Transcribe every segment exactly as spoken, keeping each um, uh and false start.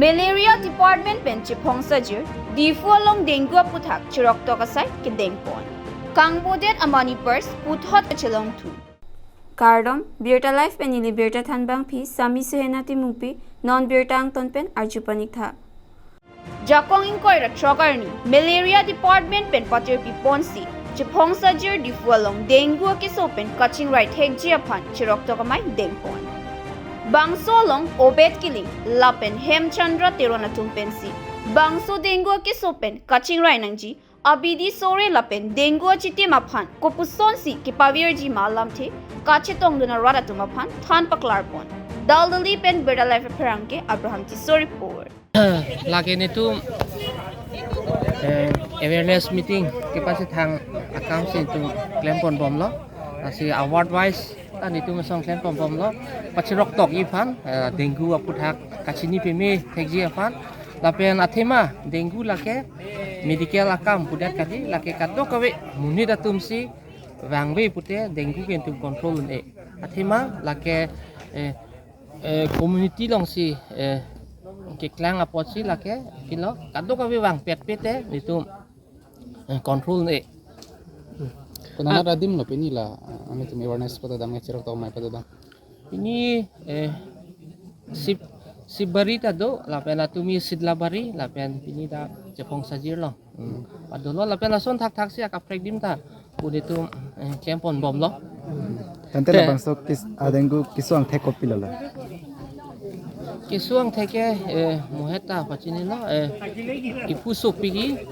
Malaria Department pen chephong sajir, Diphu along dengue aputhak chiroktok asai kedengpon. Kangbodet a-money purse puthot kachelongthu. Kardom, Birta Live pen neli birta thanbangpi, Sami Suhena Timungpi, non birta angton pen arjupon-iktha. Jakong ingkoi ra throk arni, Malaria Department pen patirpiponsi, chephong sajir Diphu along dengue akeso pen kachingrai thekji aphan chiroktok amei dengpon. Bangso along Obed Killing, lapen Hemchandra Teron atum pensi, bangso dengue akeso pen kachingrai nangji, abidi sore lapen dengue achitim aphan kopusonsi kepavirji ma alamthe kachetongdun arat atum aphan than paklarpon. Daldali pen Birta Live apherangke Abraham Tisso report. Lake netum, eh, awareness meeting kepasethang akamsi netum klemponbomlo. Lasi award wise ta netum asong klemponbomlo. Pachiroktokji aphan, eh, dengue aputhak kachini peme thekji aphan. Lapen athema dengue lake medical akam pudet kali, lake kadokave monit atumsi vangve pute dengue ke netum control un-e. Athema lake, eh, eh, community alongsi, eh, keklang apotsi lake pilo kadokave vangpet pete netum, eh, control un-e. Konat adim lo pini la, ah, netum awareness padodam, chiroktok amei padodam? Pini, eh, Sip, Sipbari ta do, lapen atumi Sidlabari, lapen pini ta chephong sajir lo. Hmm. Padolo lapen lason thakthaksi akaprek adim ta pu netum, eh, klemponbomlo. Tangte te labangso kes, a-dengue keso angthek kopilo la? Keso angthek ke, eh, mohet ta pachinilo, eh, iphu sopikji,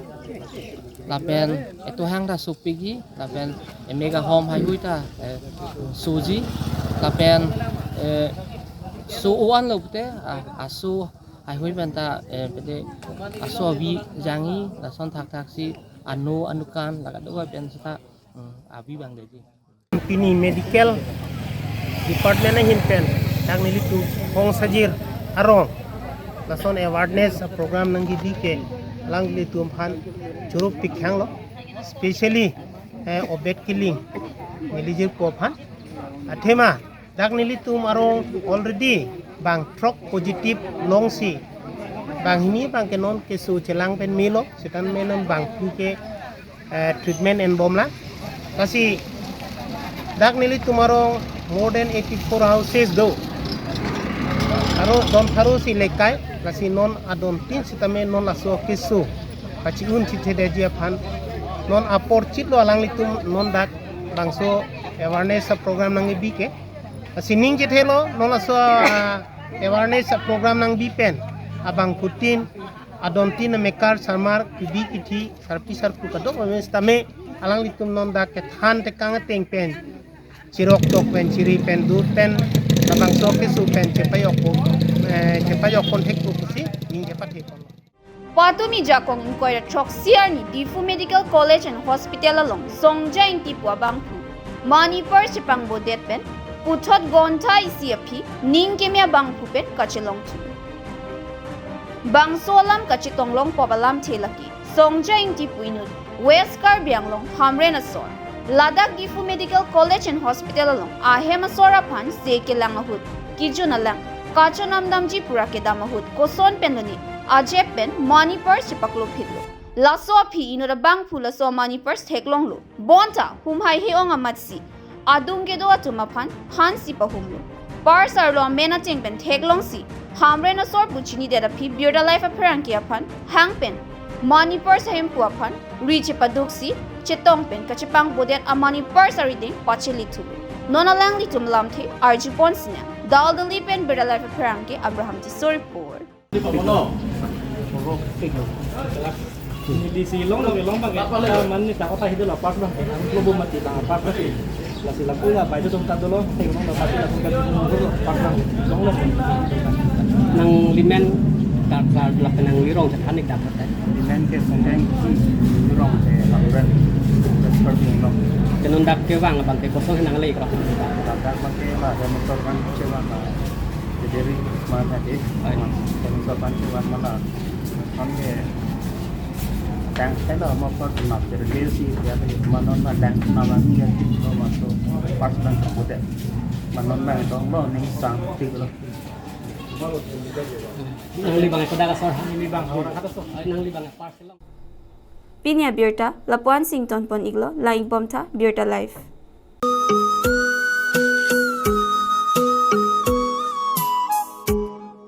lapen etohang ta sopikji, lapen emek ahom haihui ta, eh, soji, lapen, eh, so-o anlo pute, ah, aso haihui pen ta, eh, pede aso avi jangji, lason thakthaksi ano anukan la kadokave pen seta, hmm, avi vangdeji. Pini medical department ahin pen dak nelitum chephong sajir arong lason awareness program nangkebi ke alanglitum aphan choro pikhanglo, specially, eh, Obed Killing neli jirpo aphan. Athema dak nelitum arong already bang throk positive longsi, banghini abangke non keso chelang pen melo, seta me non bangphli ke, eh, treatment enbomlang. Lasi dak nelitum arong more than eighty-four houses do. Aro don pharo si lekai, lasi non adon tin sitame non laso keso kachi-un chithedetji aphan non apor chitlo alanglitum non dak bangso awareness program nangkebi ke. Lasi ning chethelo non laso, ah, awareness program nangkebi pen abangphutin adon tin amekar sarmar kebi kethe sarpi sarpo kadokave sitame alanglitum non dak kethan tekang ateng pen chiroktok pen chiri pen dur pen labangso keso pen chepajokpo, eh, chepajokpon thekpo pusi ning chepathepon. Patumi Jakong ingkoi ra throksi arni Diphu Medical College and Hospital along Songja Ingti pu abangphu money purse chepangbodet pen puthot gonta isi aphi ning keme abangphu pen kachelongthu. Bangso alam kachetong longpo alamthe lake Songja Ingti pu inut West Karbi Anglong Hamren asor. Ladak Diphu Medical College and Hospital along ahem asor aphan se kelang ahut, kejun alang, kachinamdamji pura kedam ahut koson pen lone ajep pen money purse chepaklophitlo. Laso aphi inut abangphu laso money purse theklonglo. Bonta hum haihe ong amatsi adung kedo atum aphan phansi pahumlo. Purse arlo amen ateng pen theklongsi Hamren asor pu chinidet aphi Birta Live apherangke aphan hang pen money purse ahemphu aphan ri chepaduksi chetong pen kachepangbodet a-money purse arideng pachelithulo. Non alanglitum lamthe arjupon sinang. Daldali pen Birta Live apherangke Abraham Tisso report. Ini di si long long long bang ya. Mane ta kota hidup la pas bang. Lo bo mati bang pas bang. Lasi lapu ya baca dong tado lo. Tengok dong dapat lapu kan dulu pas bang. Long long. Nang limen dak dak lak nang lirong cekanik dak. Limen ke sendeng lirong ke laporan. Seperti ini lo. Kenun dak ke bang bang ke kosong nang lagi kerap. Dak dak pakai lah ada motor kan kecewa lah. Jadi mana deh? Kenun sopan kecewa mana? Kami tang saya lah mau pas nak tergesi ya mana mana tang nama dia itu masuk pas dan kemudian mana mana dong lo nih sang tiga lo. Nangli bang kodak asor ha? Nangli bang, nangli bang parcel. Pini abirta lapu-an si ingtonpon iklo, lang-ik bomtha, Birta Live.